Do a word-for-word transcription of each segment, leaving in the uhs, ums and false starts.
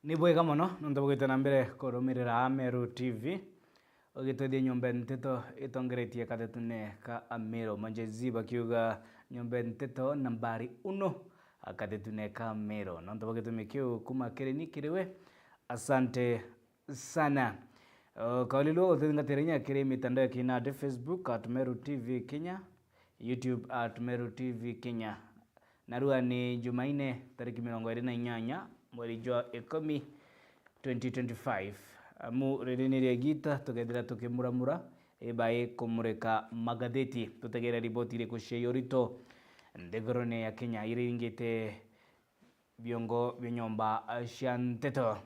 Ni bwega mono nontu bwa gwita na mbere kurumirira Ameru T V, ugitethia nyomba ya nteto itongeretie katetune ka Ameru. Majenzi bakiuga nyomba ya nteto nambari uno katetune ka Ameru. Nontu bwa gitumi kiu, kuma kiri ni kiri we, asante sana. O, kauli lu ututhingatire inya kiri mitandao ya kinandi, Facebook at Meru T V Kenya, YouTube at Meru T V Kenya. Narua ni Jumaine, tariki mirongo iri na inyanya, mweri jwa ikumi, twenty twenty-five. Amu riri ni riegita tukethira tukimuramura ibai kumurika magatheti. Tutegere riboti iriku cia urito nthigurune ya Kenya iria iringite biongo bia nyomba cia nteto.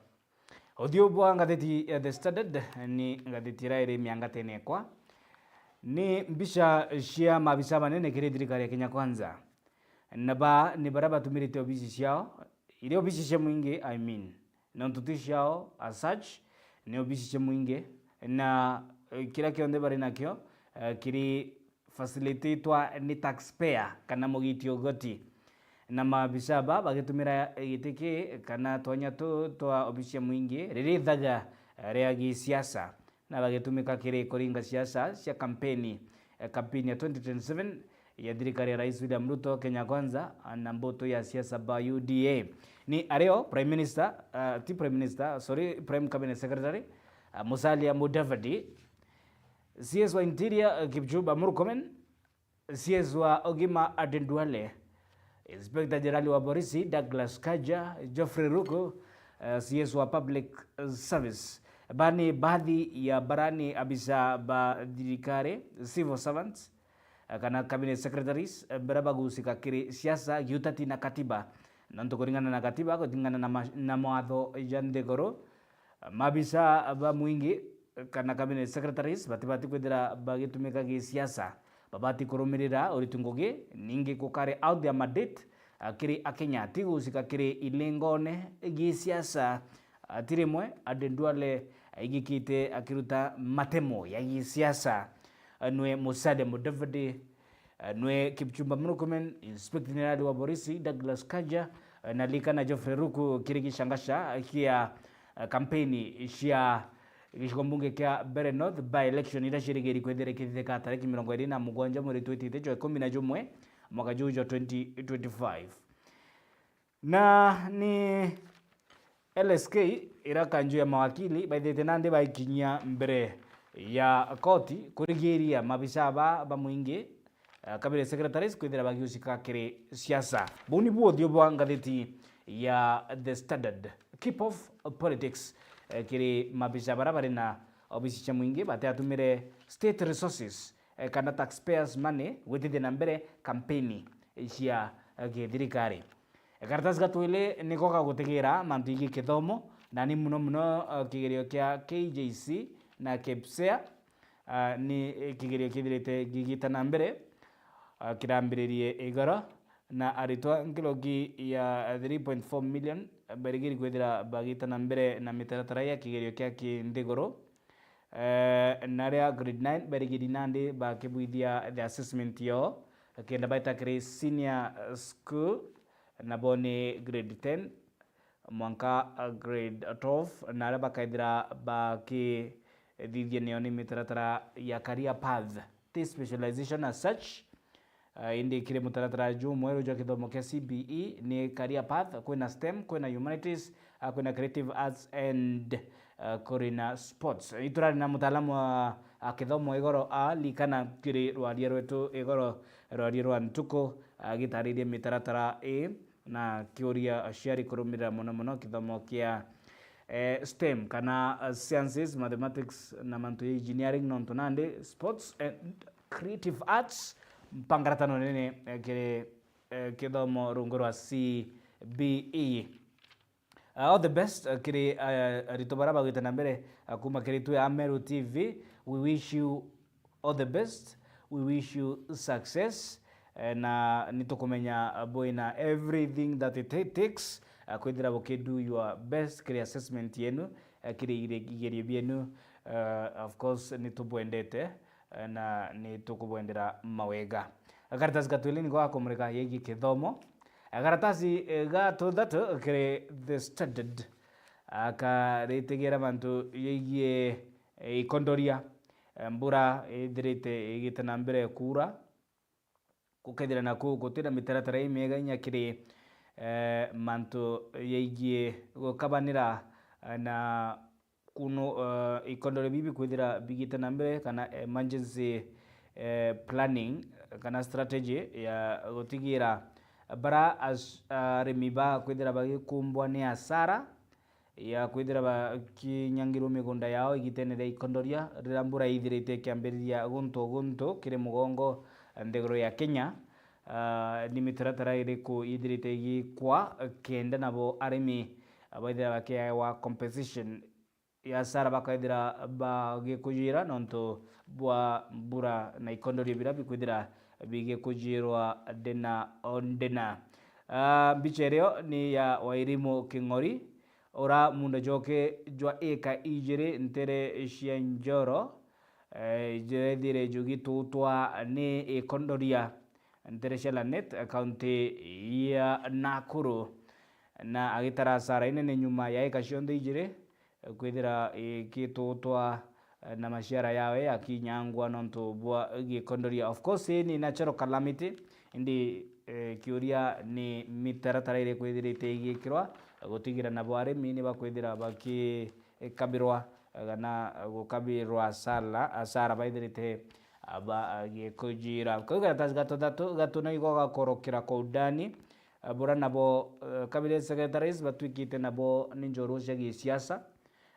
Uthiu bwa ngatheti ya The Standard ni ngatheti iria iri miangatene ekwa. Ni mbica cia maabisa banene kiri thirikari ya Kenya Kwanza. Na ba ni baria batumirite obisi ciao, iria obisi cia mwingi, I mean. Nontu ti ciao as such, ni obisi cia mwingi, na, eh, kiria kionthe bari nakio, eh, kiri facilitatewa ni taxpayer kana mugiti ugoti. Na maabisa ba bagitumira giti ki kana twanya tu twa obisi cia mwingi ririthaga ria gisiasa, na bagitumika kiri kuringa siasa cia kampeni, eh, kampeni ya twenty twenty-seven ya thirikari ya Rais William Ruto, Kenya Kwanza, na mbutu ya siasa ba U D A. Ni ario Prime Minister, ah, ti Prime Minister, sorry, Prime Cabinet Secretary, ah, Musalia Mudavadi, C S wa Interior, eh, Kipchumba Murkomen, C S wa Ugima Aden Duale, Inspector General wa Borisi Douglas Kaja, Geoffrey Ruku, eh, C S wa Public Service. Ba ni baadhi ya bara ni abisa ba thirikari, civil servants, eh, kana cabinet secretaries, eh, bara bagusika kiri siasa, giutati na katiba. Nontu kuringana na katiba, kuringana na ma-, na mawatho ja nthiguru, mabisa ba mwingi kana cabinet secretaries batibati kwithira bagitumika gisiasa. Babati kurumirira uritu ngugi, ningi ku carry out their mandate, ah, kiri Akenya, ti gusika kiri ilingone gisiasa. Ah, ti rimwe Aden Duale aigikite akiruta matemo ya gisiasa. Ah, nwe Musalia Mudavadi, eh, nwe Kipchumba Murkomen, Inspector General wa Borisi Douglas Kaja, eh, na likana Geoffrey Ruku kiri gicangaca kia, eh, kampeni cia gicigo mbunge kia Mbeere North by-election iria cirigiri kwithira ikithithika tariki mirongo iri na mugwanja mweri twitite jwa ikumi na jumwe mwaka juu jwa twenty twenty-five. Na ni L S K iria kanju ya mawakili baithite nandi baikinyia mbere ya koti kurigiria mabisa ba, ba mwingi, eh, cabinet secretaries kwithira bagiucika kiri siasa. Buu nibu uthio bwa ngatheti ya The Standard. Keep off politics, eh, kiri mabisa bara bari na obisi cia mwingi batiatumire state resources, eh, kana taxpayers money gwitithia na mbere kampeni cia, eh, githirikari. Karatasi ga twili niko gagutigira mantu jegii kithomo, na ni muno muno, eh, kigerio kia K J C E na KPSEA. Ah, ni kigerio kithirite gigita na mbere, ah, kirambiririe igoro, na aritwa nkiroki ya three point four million barigiri kwithira bagita na mbere na mitaratara ya kigerio kia kinthiguru. Eh, na aria grade nine barigiri nandi bakibwithia the assessment yao, kenda baita kiri senior school, nabo ni grade ten mwanka, uh, grade twelve, na aria bakaithira bakithithia nio ni mitaratara ya career path, ti specialization as such. Uh, indi kiri mutaratara jumweru jwa kithomo kia C B E ni career path, kwina STEM, kwina humanities, uh, kwina creative arts and, uh, kuri na sports. Iturari na mutaalamu wa, uh, kithomo igoro, uh, likana kiri rwaria rwetu igoro, rwaria rwa ntuku, uh, gitariria mitaratara ii na kiuria aciari kurumirira mono mono kithomo kia, eh, STEM kana, eh, sciences, mathematics na mantu ya engineering, nontu nandi sports and creative arts mpangaratano nene, eh, kiri, eh, kithomo rungu rwa C B E. Uh, all the best, uh, kiri, uh, aritwa bara bagwite na mbere, uh, kuma kiri twi Ameru T V. We wish you all the best. We wish you success. Eh, na nitukumenya, uh, bwina everything that it ta-, takes, uh, kwithira buki do your best kiri assessment yenu, uh, kiri ire-, igerio bienu. Uh, of course, nitubwendete, uh, na nitukubwendera mawega. Karatasi ga twili niko gakumurika yegii kithomo. Karatasi, eh, ga tuthatu kiri The Standard. akaritigira mantu yegie, eh, ikondoria, eh, mbura ithirite igite na mbere kuura, gukethira naku gutina mitaratara imiega inya kiri, eh, mantu yegie gukabanira, eh, na kuno, eh, ikondoria bibi kwithira bigite na mbere kana emergency, eh, planning kana strategy ya gutigira bara as-, arimi ba kwithira bagikumbwa ni asara ya kwithira bakinyangirwe migunda yao igitene ria ikondoria riria mbura ithirite ikiambiriria guntu guntu kiri mugongo nthiguru ya Kenya. Ah, ni mitaratara iriku ithirite igikwa kenda nabo arimi baithira bakiawa compensation ya asara bakaithira bagikujira nontu bwa mbura na ikondoria biria bikwithira bigikujirwa ndena o ndena. Ah, mbicha irio ni ya Wairimu King'ori, ura munda joke jwa ika ijiri ntere cia Njoro, eh, jirethire jugitutwa ni ikondoria ntere cia Lanet, kaunti ya Nakuru, na agitara asara inene nyuma ya ika cionthe ijiri kwithira ikitutwa, eh, na maciara yawe yakinyangwa nontu bwa gikondoria. Of course, ii ni natural calamity, indi, eh, kiuria ni mitaratara iriku ithirite igikirwa gutigira nabo arimi ni bakwithira bakikabirwa, eh, kana gukabirwa asara, asara baithirite bagikujira. Kau karatathi ga tuthatu gatu nigo gakorokera kwa undani, eh, bura nabo, eh, cabinet secretaries batwikite nabo ni njorua cia gisiasa,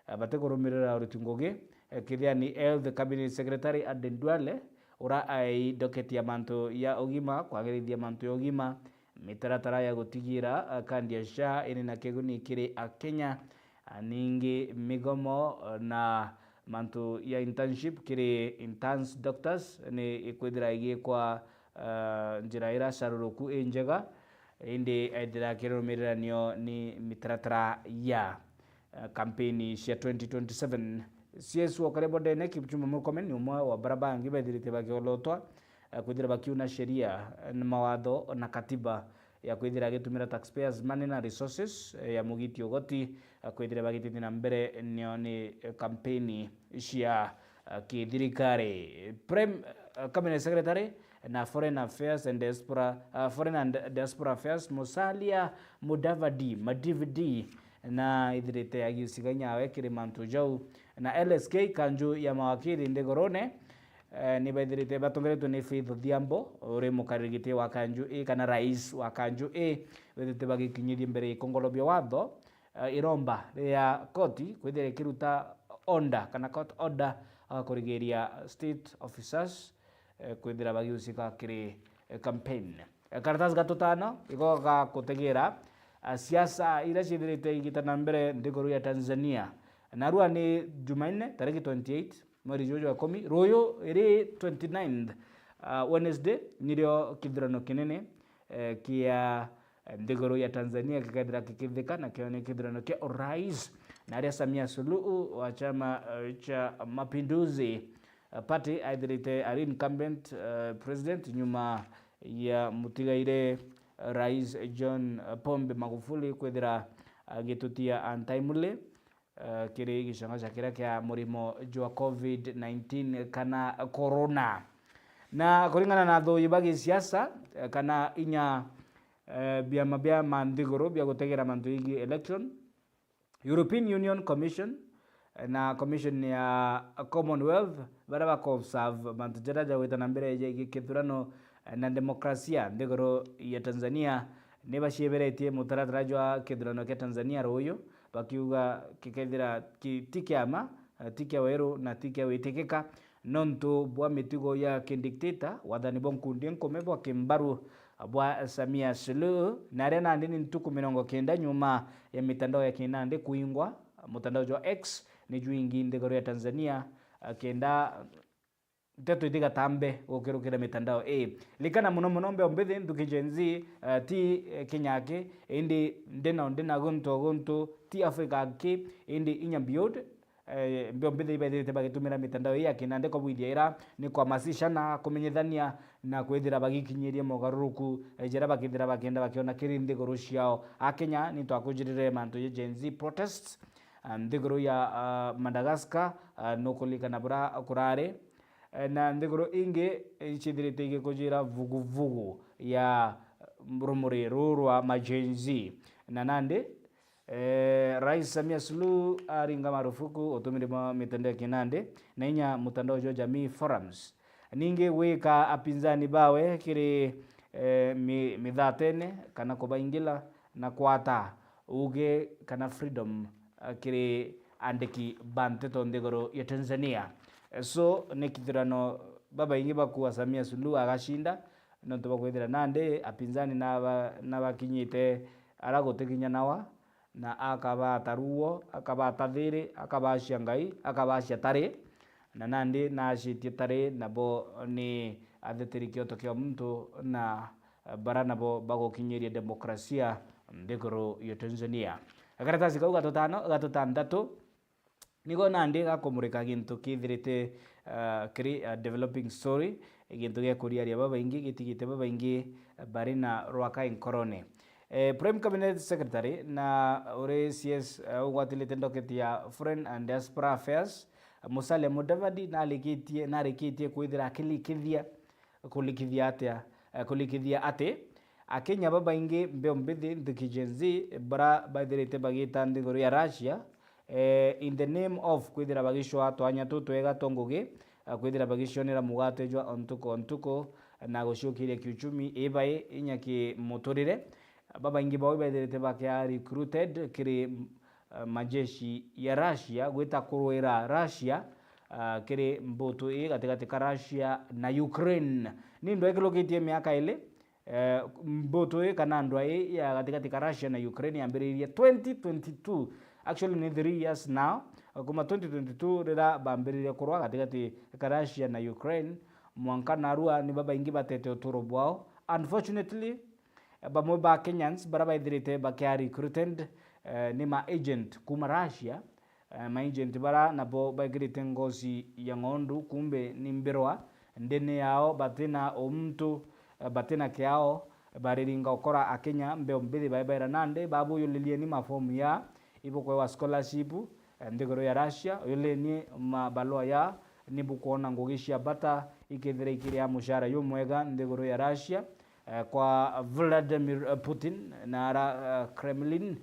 eh, batikurumirira uruti ngugi, eh, kithia ni Health Cabinet Secretary Aden Duale, ura ai doketi ya mantu ya ugima, kwagirithia mantu ya ugima, mitaratara ya gutigira, eh, kandi ya SHA iri na kiguni kiri Akenya, ah, ningi migomo, eh, na mantu ya internship kiri interns doctors ni ikwithira igikwa, eh, njira ira caruruku injega, indi ethira akirumiriranio ni mitaratara ya, eh, kampeni cia twenty twenty-seven. C S wa Karebo Dene Kipchumba Murkomen ni umwe wa bara bangi bethirite bakiolotwa, eh, kwithira bakiuna sheria, eh, na mawatho na katiba ya kwithira agitumira taxpayers money na resources, eh, ya Mugiti Ogoti, eh, kwithira bagitithia na mbere nio ni, eh, kampeni cia, eh, kithirikari. Prime, eh, Cabinet Secretary na Foreign Affairs and Diaspora, eh, Foreign and Diaspora Affairs, Musalia Mudavadi, Madividi, na ithirite agiusiga nyawe kiri mantu jau. Na L S K, kanju ya mawakiri nthigurune, eh, ni baithirite batongeretwe ni Faith Odhiambo, uri mukariri giti wa kanju ii kana rais wa kanju ii, withirite bagikinyithia mbere ya ikongolo bia watho, eh, iromba ria koti kwithira ikiruta order kana court order, ah, kurigiria state officers, eh, kwithira bagiusika kiri, eh, campaign. Eh, karatasi ga tutano igo ga kutegera, ah, siasa iria ciithirite igita na mbere nthiguru ya Tanzania. Narua ni Jumanne, tariki twenty-eight, mweri juju jwa ikumi, ruyu iri twenty-ninth, ah, Wednesday, nirio kithurano kinene, eh, kia, eh, nthiguru ya Tanzania gikethira gikithika, nakio ni kithurano kia urais, na aria Samia Suluhu wa chama, eh, cha Mapinduzi, eh, Party aithirite ari incumbent, eh, president nyuma ya mutigaire, eh, Rais John, eh, Pombe Magufuli kwithira agitutia untimely, eh, kiri gicang'aca kiria kia murimo jwa covid nineteen kana corona. Na kuringana na athuuji ba gisiasa, eh, kana inya, eh, biama bia manthiguru bia gutegera mantu jegii election, European Union Commission, eh, na Commission ya Commonwealth, baria baka observe mantu jaria jagwita na mbere jegii kithurano, eh, na demokrasia nthiguru ya Tanzania, ni bacieberetie mutaratara jwa kithurano kia Tanzania ruuyu, bakiuga gikethira ki-, ti kia ma, eh, ti kia weru na ti kia witikika, nontu bwa mitugo ya kidictator, wathani bwa nkundi nkume bwa kimbaru bwa Samia Suluhu, na aria nandi ni ntuku mirongo kenda nyuma ya mitandao ya kinandi kuingwa, mutandao jwa X ni jwingi nthiguru ya Tanzania, eh, kenda nteto itigatambe gukirukira mitandao ii. Likana muno muno mbeo mbithi, nthuki Gen Z, eh, ti, eh, Kenya aki, indi ndina, ndina guntu o guntu, ti Africa aki, indi inya beyond, eh, mbeo mbithi ibaithirite bagitumira mitandao ii ya kinandi kubwithia ira ni kuhamasisha na kumenyithania na kwithira bagikinyiria mogaruruku, eh, jaria bakithira bakienda bakiona kiri nthiguru ciao. Akenya ni twakujirire mantu ja Gen Z protests, ah, nthiguru ya, ah, Madagascar, ah, nukuririkana bura kurari. Eh, na nthiguru ingi icithirite igikujira vuguvugu ya, eh, rumuri ruu rwa ma Gen Z. Na nandi, eh, Rais Samia Suluhu aringa marufuku utumiri bwa mitandao ya kinandi na inya mutandao jwa jamii forums. Ningi gwika apinzani bawe kiri, eh, mi-, mithatene kana kubaingila na kwata uge kana freedom, eh, kiri andiki ba nteto nthiguru ya Tanzania. Eh, so, ni kithurano babaingi bakua Samia Suluhu agacinda, nontu bwa kwithira nandi apinzani naba-, nabakinyite ara gutikinya nawa, na akabata ruo, akabata thiri, akabacia Ngai, akabacia tari, na nandi naacitie tari, nabo ni atheteri kioto kia muntu na bara nabo bagukinyiria demokrasia nthiguru ya Tanzania. Gakaratasi kau ga tutano, ga tutantatu, nigo nandi gakumurika gintu kithirite, ah, kiri, ah, developing story, gintu gia kuriaria babaingi, gitigite babaingi, eh, bari na rwaka nkorone. Eh, Prime Cabinet Secretary na uri C S, eh, ugwatirite ndoketi ya Foreign and Diaspora Affairs, Musalia Mudavadi narikitie, narikitie kwithira akilikithia, kulikithia atia, eh, kulikithia ati Akenya babaingi mbeo mbithi nthuki Gen Z bara baithirite bagiita nthiguru ya Russia, eh, in the name of kwithira bagicwaa twanya tutwega twa ngugi, eh, kwithira bagicionera mugate jwa o ntuku o ntuku, na guciukiria kiuchumi, ibai inya ki muturire. Babaingi bao baithirite bakia recruited kiri, eh, majeshi ya Russia gwita kurwira Russia, ah, kiri mbutu ii gatigati ka Russia na Ukraine. Ni ndwa ikilukitie miaka ili, eh, mbutu ii kana ndwa ii ya gatigati ka Russia na Ukraine yambiririe twenty twenty-two. Actually, ni three years now. Kuma twenty twenty-two rira bambiririe kurwa gatigati ka Russia na Ukraine, mwanka narua ni babaingi batete uturo bwao. Unfortunately, bamwe ba Kenyans bara baithirite bakia recruited, eh, ni ma agent kuma Russia. Eh, ma agent bara nabo baikirite ngozi ya ng'ondu, kumbe ni mbirwa ndene yao, batina umuntu, eh, batina kiao, bariringa ukora Akenya mbeo mbithi bae baira nandi, babuyulilieni mafomu ya ibukwewa scholarship, eh, nthiguru ya Russia, uyuleni mabalua ya ni bukwona ngugi cia bata ikethira ikiria mushara jumwega nthiguru ya Russia, eh, kwa Vladimir Putin na ara, eh, Kremlin,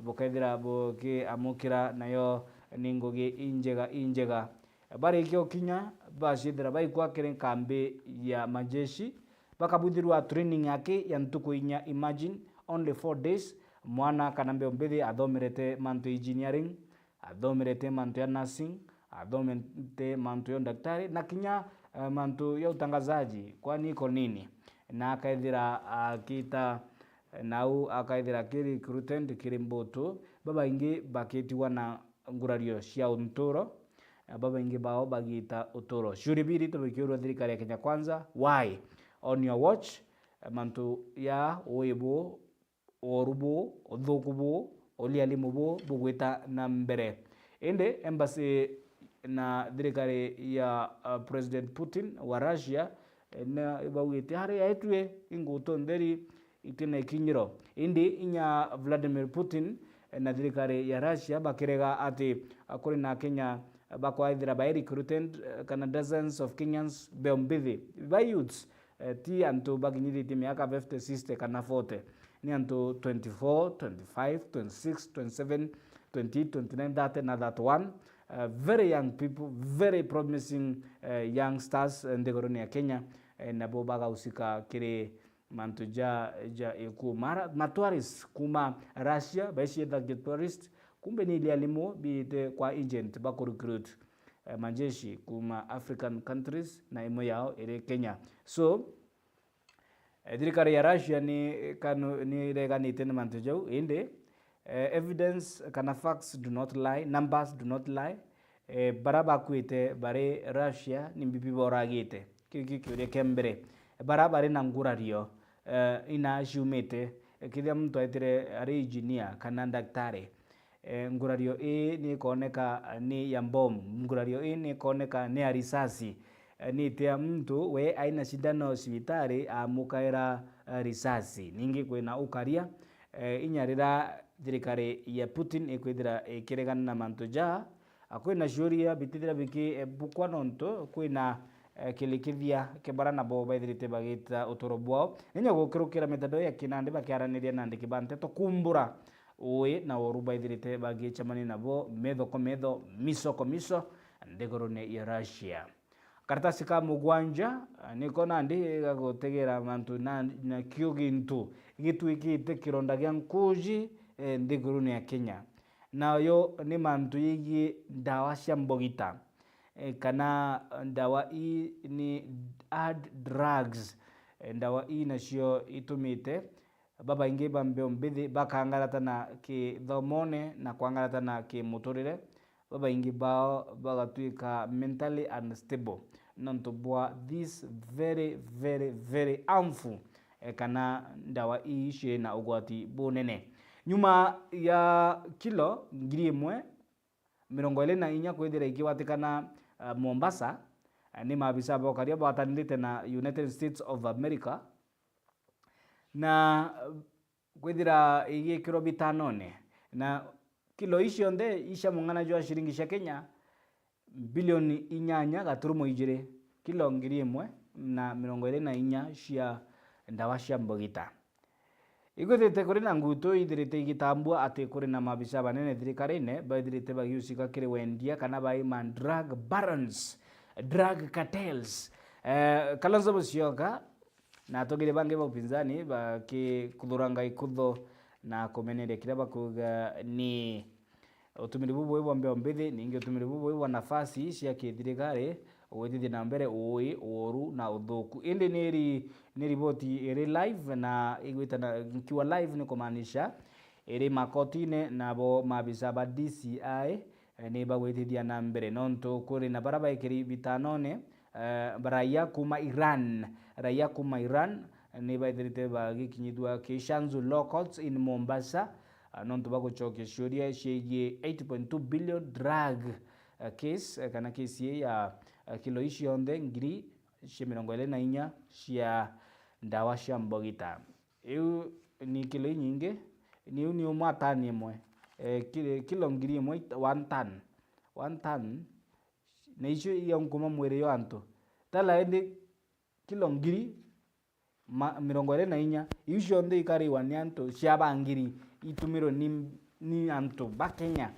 bukethira bukiamukira, nayo ni ngugi injega injega. Barikia ukinya, baciithira baikwa kiri nkambi ya majeshi, bakabuthirwa training yake ya ntuku inya. Imagine, only four days, mwana kana mbeo mbithi athomerete mantu ya engineering, athomerete mantu ya nursing, athomerete mantu ya udaktari, na kinya, eh, mantu ya utangazaji, kwani iko nini? Na akaithira akita, nau akaithira kiri recruited kiri mbutu, babaingi bakitigwa na ngurario cia unturo, na babaingi bao bagiita uturo. Ciuria biri tubikiurwa thirikari ya Kenya Kwanza, why? On your watch, mantu ya ui bu, uoru bu, uthuku bu, ulialimu bu bugwita na mbere. Indi embassy na thirikari ya, uh, President Putin wa Russia, eh, na baugite, "Hari aitue ingutu ntheri itina ikinyiro." Indi inya Vladimir Putin, eh, na thirikari ya Russia bakirega ati, ah, kuri na Akenya, eh, bakwaithira bai recruited, eh, kana dozens of Kenyans, mbeo mbithi, bai youths, eh, ti antu bakinyithitie miaka fifty, sixty kana forty. Ni antu twenty-four, twenty-five, twenty-six, twenty-seven, twenty-eight, twenty-nine, thirty na thirty-one. Eh, very young people, very promising, eh, youngsters, eh, nthiguruni ya Kenya, eh, nabo bagahusika kiri mantu ja, ja ikuo. Mara, ma tourists kuma Russia, baiciethagia tourist, kumbe ni ilialimu biite kwa agent bakurecruit, eh, majeshi kuma African countries, na imwe yao iri Kenya. So, eh, thirikari ya Russia ni kanu-, ni ireganite na mantu jau, indi, eh, evidence kana facts do not lie, numbers do not lie. Eh, bara bakuite bari Russia ni mbibi boragite? Kiu kio kiuria kia mbere. Bara bari na ngurario, eh, ina ciumite? Eh, kethira muntu aitire ari engineer kana daktari, eh, ngurario ii ni ikoneka ni ya mbomu, ngurario ii ni ikoneka ni ya risasi. Eh, ni itia muntu we aina cindano cibitari amukaira, eh, risasi? Ningi kwina ukaria, eh, inya rira thirikari ya Putin ikwithira ikiregana na mantu ja, a, kwina ciuria bitithira biki, e, bukwa nontu kwina, e, kirikithia kia bara nabo baithirite bagita uturo bwao. Ninya gukirukira mitandao ya kinandi bakiaraniria na andiki ba nteto kumbura ui na uru baithirite bagicemania nabo metho kwa metho, miso kwa miso, nthigurune ya Russia. Karatasi ka mugwanja, ah, niko nandi gagutegera mantu na, nakio gintu gitwikite kironda gia nkuji, eh, nthigurune ya Kenya. Nayo ni mantu yegii ndawa cia mbogita, eh, kana ndawa ii ni hard drugs. Eh, ndawa ii nacio itumite babaingi ba mbeo mbithi bakangarata na kithomone na kwangarata na kimuturire, babaingi bao bagatwika mentally unstable nontu bwa this very, very, very harmful, eh, kana ndawa ii ciri na ugwati bunene. Nyuma ya kilo ngiri imwe mirongo iri na inya kwithira ikigwatikana, eh, Mombasa, eh, ni maabisa ba ukaria bagwatanirite na United States of America, na, eh, kwithira igikirwa bitanone, na kilo ii cionthe i cia mung'ana jwa ciringi cia Kenya bilioni inyanya gaturumo ijiri, kilo ngiri imwe na mirongo iri na inya cia ndawa cia mbogita. Ikwithirite kuri na ngutu ithirite igitambua ati kuri na maabisa banene thirikarine baithirite bagiucika kiri wendia kana bai ma drug barons, drug cartels. Eh, Kalonzo Musyoka na atongeria bangi ba upinzani bakikuthuranga ikutho na kumeneria kiria bakuuga ni utumiri bubui bwa mbeo mbithi, ningi utumiri bubui bwa nafasi cia kithirikari ugwitithia na mbere uui, uuru na uthuku. Indi ni ri-, ni riboti iri live na igwitana nkiwa live, ni kumaanisha iri makotine, nabo maabisa ba D C I, eh, ni bagwitithia na mbere, nontu kuri na bara baikiri bitanone, eh, raia kuma Iran, raia kuma Iran, eh, ni baithirite bagikinyithua ki Shanzu Law Courts in Mombasa, ah, nontu bagucokia ciuria ciegii eight point two billion drug, eh, case, eh, kana kesi ii ya, eh, kilo ii cionthe ngiri cia mirongo iri na inya cia ndawa cia mbogita. Iu ni kilo inyingi, ni iu ni umwe a tani imwe. Eh, kilo, kilo ngiri imwe, one ton. One ton. Na icio ionkuma mwiri yo antu. Tala indi kilo ngiri ma-, mirongo iri na inya, iu cionthe ikariwa ni antu, ciaba ngiri, itumirwe ni, ni antu ba Kenya,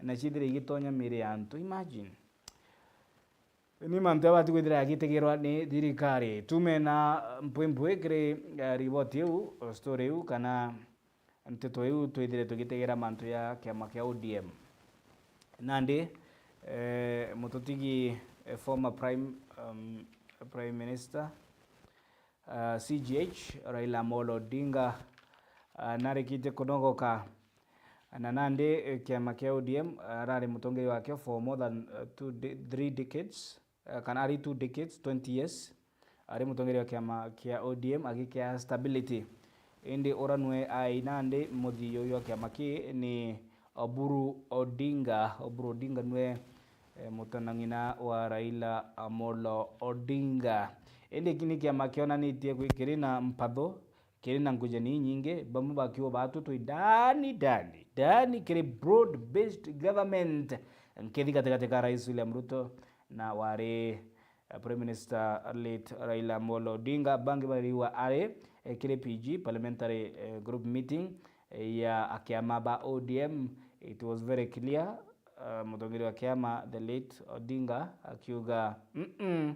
na ciithire igitonya miiri ya antu. Imagine. Ni mantu jabati kwithira jagitegerwa ni thirikari. Tume na mpwimpwi kiri, eh, riboti iu, story iu, kana nteto iu twithire tugitegera mantu ya kiama kia O D M. Nandi, eh, mututigi, eh, former prime, um, prime minister, uh, C G H, Raila Amolo Odinga, uh, narikitie kunogoka. Na nandi, eh, kiama kia O D M, uh, arari mutongeria wakio for more than, uh, two de-, three decades, uh, kana ari two decades, twenty years, ari mutongeria wa kiama kia O D M agikea stability. Indi ura nwe ai nandi muthii jwa kiama ki ni Oburu Odinga. Oburu Odinga nwe, eh, mutanang'ina wa Raila Amolo Odinga. Indi iki ni kiama kionanitie kwi kiri na mpatho, kiri na ngujani inyingi, bamwe bakiuga batu twi ndani, ndani, ndani kiri broad based government. Nkithi gatigati ka Rais William Ruto na wari, eh, Prime Minister late Raila Amolo Odinga, bangi bariuga ari, eh, kiri P G, Parliamentary, eh, Group Meeting, eh, ya kiama ba O D M. It was very clear, uh, mutongeria wa kiama, the late Odinga, akiuga, "Mm-mm.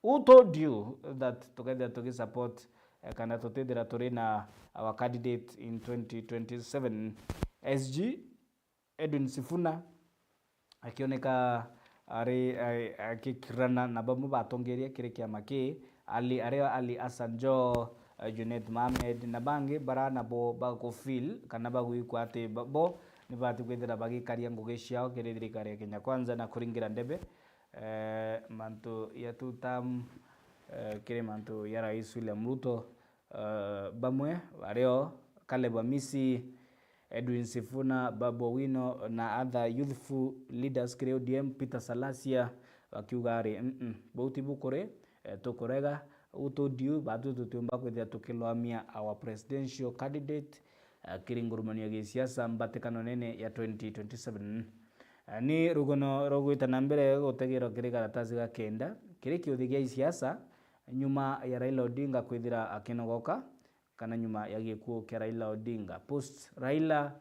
Who told you that tukethira tugisupport, eh, kana tutithira turi na our candidate in twenty twenty-seven?" S G Edwin Sifuna akioneka ari, ai-, akikirana na bamwe batongeria kiri kiama ki, Ali, ario Ali Hassan Joho, eh, Junet Mohamed na bangi bara nabo bagufeel kana bagwikwa ati ba-, bo nibati kwithira bagikaria ngugi ciao kiri thirikari ya Kenya Kwanza na kuringira ndebe, eh, mantu ya two term, eh, kiri mantu ya Rais William Ruto. Eh, bamwe bario Caleb Amisi, Edwin Sifuna, Babu Owino na other youthful leaders kiri O D M, Peter Salasya, bakiuga ari, "Mm-mm, bau ti bukuri, eh, tukurega, utu diu, batu tutiumba kwithira tukilwamia our presidential candidate, eh, kiri ngurumano ya gisiasa mbatikano nene ya twenty twenty-seven. Eh, ni rugono rwa gwita na mbere gutegerwa kiri karatasi ga kenda kiri kiuthi gia isiasa nyuma ya Raila Odinga kwithira akinogoka, kana nyuma ya gikuo kia Raila Odinga. Post Raila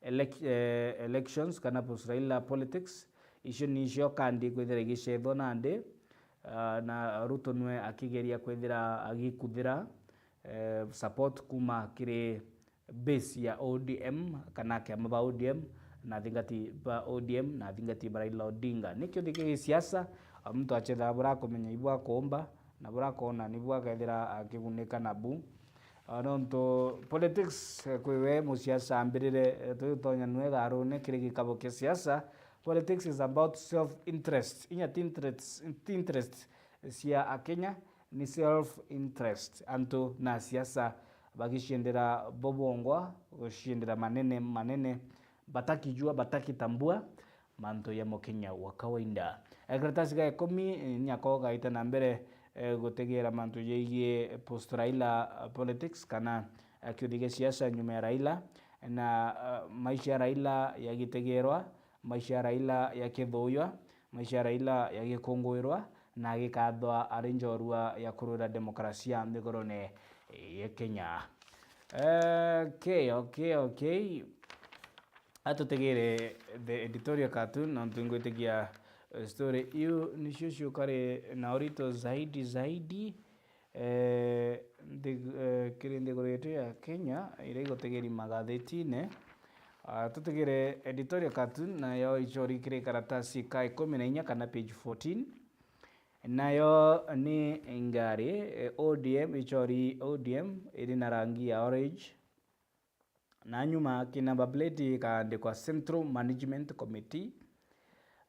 elec-, eh, elections kana post Raila politics, icio nicio kandi kwithira igicethwa nandi, ah, na Ruto nwe akigeria kwithira agikuthira, eh, support kuma kiri base ya O D M kana kiama ba O D M, na athingati ba O D M, na athingati ba Raila Odinga. Ni kiuthi gia gisiasa, ah, muntu achethaga buria akumenya ibu akumba, na buria akona nibu akethira akigunika nabu. Ah, nontu politics, eh, kwi we musiasa ambirire, eh, tutonya nwe garune kiri gikabo kia siasa. Politics is about self interest. Inya ti interest, ti interest cia Akenya, ni self interest. Antu na siasa bagiciendera bo bongwa, guciendera manene manene, batakijua, batakitambua mantu ya Mukenya wa kawaida. Eh, karatasi ga ikumi, eh, nyako gaita na mbere, eh, gutegera mantu jegie post Raila, eh, politics kana, eh, kiuthi gia siasa nyuma ya Raila, na, eh, maisha ya Raila yagitegerwa, maisha ya Raila yakithuywa, maisha ya Raila yagikunguirwa, na agikathwa ari njorua ya kurwira demokrasia nthigurune ya Kenya. Eh, okay, okay, okay. Atutegere the editorial cartoon, nontu ngwitikia, eh, story iu nicio ciukari na urito zaidi zaidi, eh, nthi-, eh, kiri nthiguru yetu ya Kenya, iria igutegeri magathitine. Ah, tutegere editorial cartoon, nayo ichori kiri karatasi ka ikumi na inya kana page fourteen. Nayo ni ngari, eh, O D M, ichori O D M, iri na rangi ya orange. Na nyuma ki number plate ikaandikwa Central Management Committee,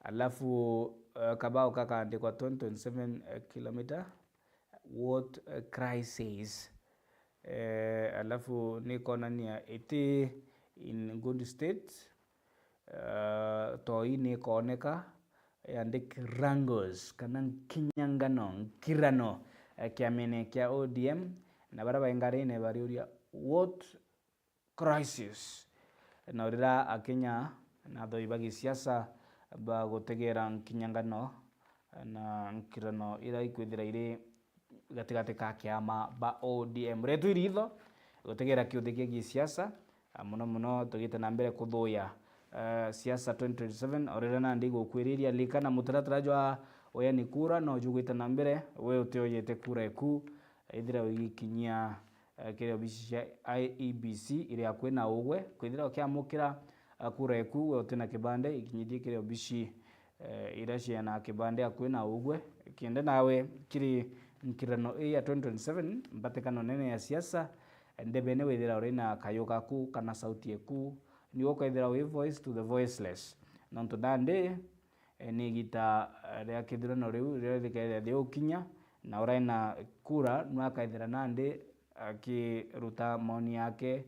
alafu, eh, kabao kakaandikwa twenty twenty-seven, eh, kilometer what, eh, crisis. Eh, alafu nikonania iti in good state, eh, toi nikoneka yandiki wrangles kana nkinyangano, nkirano, eh, kiamene kia O D M, na baria bai ngarine bariuria what crisis. Na urira Akenya na athoi ba gisiasa bagutegera nkinyangano na nkirano iria ikwithira iri gatigati ka kiama ba O D M. Retu iritho gutegera kiuthi gia gisiasa, ah, muno muno tugite na mbere kuthuya, eh, siasa twenty twenty-seven, o riria nandi igukwiriria. Likana mutaratara jwa uyani kura no jugwite na mbere, we utioyete kura eku, ithira ugikinyia, eh, kiri obici cia I E B C iri akui na ugwe. Kwithira ukiamukira, eh, kura eku we utina kibande, ikinyithie kiri obici, eh, iria ciena kibande akui na ugwe. Kiende nawe kiri nkirano ii ya twenty twenty-seven, mbatikano nene ya siasa, ndebene withira uri na kayu gaku kana sauti eku, niwe ukethira wi voice to the voiceless. Nontu nandi, eh, ni igita, eh, ria kithurano riu riria rikaithira riukinya, na urai na kura nwe akaithira nandi akiruta maoni yake,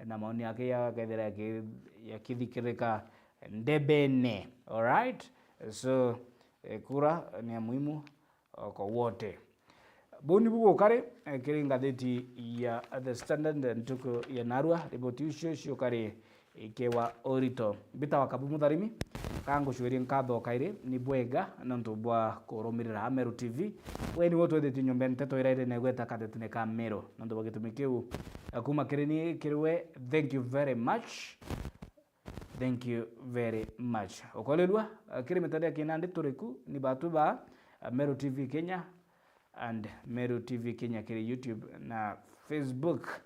na maoni yake yakaithira yaki-, yakithikirika ndebene. Alright? So, eh, kura ni ya muhimu, o, kwa wote. Buu nibu bukari, eh, kiri ngathiti ya The Standard ntuku ya narua. Riboti icio ciukari ikewa urito. Mbitawa Kabu Mutharimi, ka ngucuirie nkatho kairi ni bwega nontu bwa kurumirira Meru T V. We niwe utwithitie nyomba ya nteto iria iri na igweta kathetine ka Meru. Nontu bwa gitumi kiu, eh, kuma kiri ni kiri we, thank you very much. Thank you very much. Ukorirua, uh, kiri mitandao ya kinandi turi ku, ni batu ba, uh, Meru T V Kenya and Meru T V Kenya kiri YouTube na Facebook.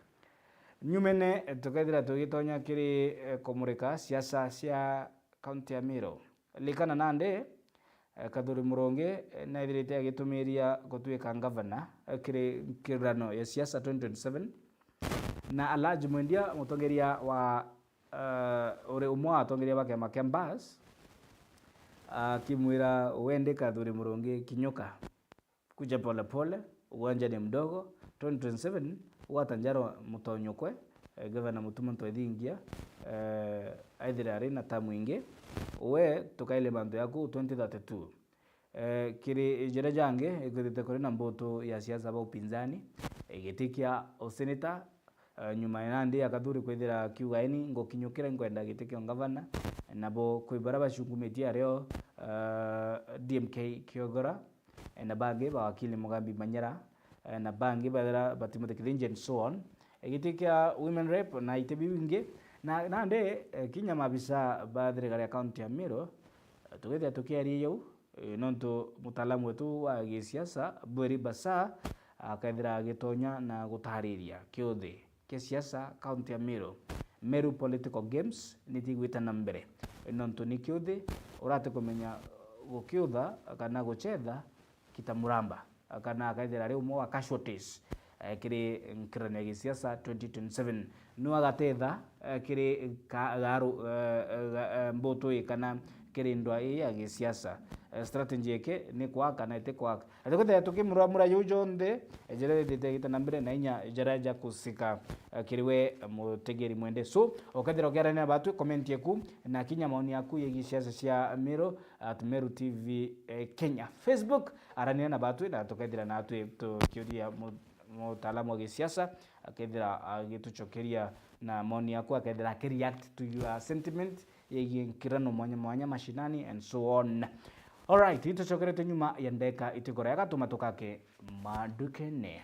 Nyumene, eh, tukethira tugitonya kiri, eh, kumurika siasa cia kaunti ya Meru. Likana nandi, eh, Kathuri Murungi, eh, naithirite agitumiria gutuika ngavana, eh, kiri nkirano ya siasa twenty twenty-seven. Na Alhaji Mwendia, mutongeria wa, eh, uri umwe wa atongeria ba kiama kia Mbas, akimwira, "Wende Kathuri Murungi kinyuka. Kuja pole pole, uwanja ni mdogo, twenty twenty-seven, gwata njaro mutonyokwe, eh, Gavana Mutuma Ntwethingia, eh, aithire ari na tamu ingi, we tukaile mantu yaku twenty thirty-two." Eh, kiri jaria jangi, ikwithite kuri na mbutu ya siasa ba upinzani, eh, giti kia useneta, Eh, nyuma ya nandi ya Kathuri kwithira akiuga, "Eni ngukinyukira, nkwenda giti kia ngavana." Nabo kwi bara bacungumitie ario, eh, D M K Kiogora, eh, na bangi ba wakili Mugambi Manyara, eh, na bangi bathira ba Timothy Kithinji and so on. Eh, giti kia women rep na iti biu ingi. Na nandi, eh, kinya mabisa ba thirikari ya kaunti ya Meru, eh, tugithia tukiaria jau, eh, nontu mutaalamu wetu wa gisiasa Bweri Basa akethira agitonya na gutariria kiuthi kia siasa kaunti ya Meru. Meru political games nitigwita na mbere, nontu ni kiuthi urati kumenya gukiutha kana gucetha kita muramba, kana akethira ari umwe wa casualties, eh, kiri nkirano ya gisiasa twenty twenty-seven. Nu agatetha, eh, kiri ka-, garu, eh, eh, ga-, eh, mbutu ii kana kiri ndwa ii ya gisiasa. Eh, strategy eke ni kwaka na iti kwaka. Ati kwithira tukimuramura juu jonthe, eh, jaria jithite gita na mbere na inya jaria ja kusika, eh, kiri we, eh, mutegeri mwende. So, ukethira ukiarania na batwi, comment eku na kinya maoni yaku yegii siasa cia Meru at Meru T V, eh, Kenya. Facebook, arania na batwi na tukethira natwi tukiuria mu-, mutaalamu wa gisiasa, akethira agitucokeria na maoni yaku, akethira akireact to your sentiment yegii nkirano mwanya mwanya mashinani and so on. Alright, itucokerete nyuma ya ndeka itigora ya gatuma tukake mandukene.